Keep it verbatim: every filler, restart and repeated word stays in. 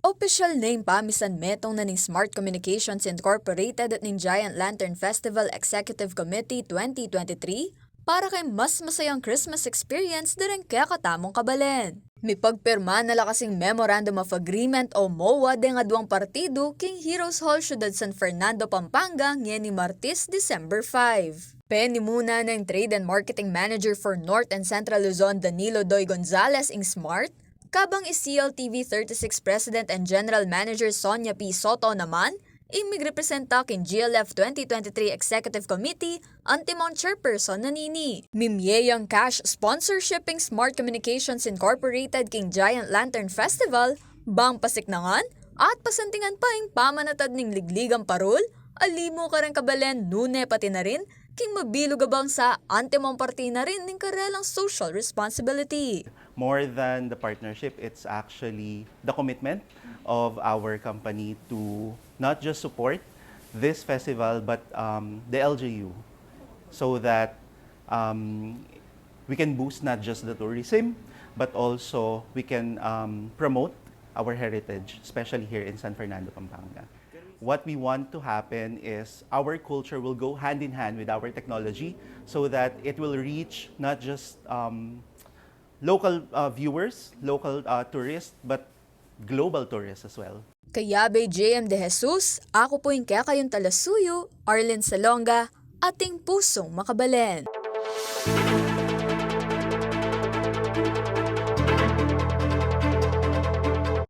Opisyal na ing pamisan metung na ning Smart Communications Incorporated at ning Giant Lantern Festival Executive Committee twenty twenty-three para keng mas masayang Christmas experience da reng kekatamung kabalen. Mipagpirma na la kasing Memorandum of Agreement o MOA deng aduang partidu king Heroes Hall, Syudad San Fernando, Pampanga, ngeni Martes, December five. Penimuna na ning Trade and Marketing Manager for North and Central Luzon, Danilo Doy Gonzalez, ing Smart, kabang i C L T V thirty-six President and General Manager Sonia P Soto naman ing migrepresenta king G L F twenty twenty-three Executive Committee, antimong chairperson na nini. Mimie yang cash sponsorship ing Smart Communications Incorporated king Giant Lantern Festival bang pasiknangan at pasantingan pa ing pamanatad ning ligligang parul, alimu kareng kabalen nune pati na rin king mabilug a bangsa, antimong parti na rin ning karelang social responsibility. More than the partnership, it's actually the commitment of our company to not just support this festival but um, the L G U, so that um, we can boost not just the tourism but also we can um, promote our heritage, especially here in San Fernando, Pampanga. What we want to happen is our culture will go hand in hand with our technology so that it will reach not just um, local uh, viewers, local uh, tourists, but global tourists as well. Kayabe J M De Jesus, aku pu ing kekayung talasuyu, Arlene Salonga, ating pusung makabalen.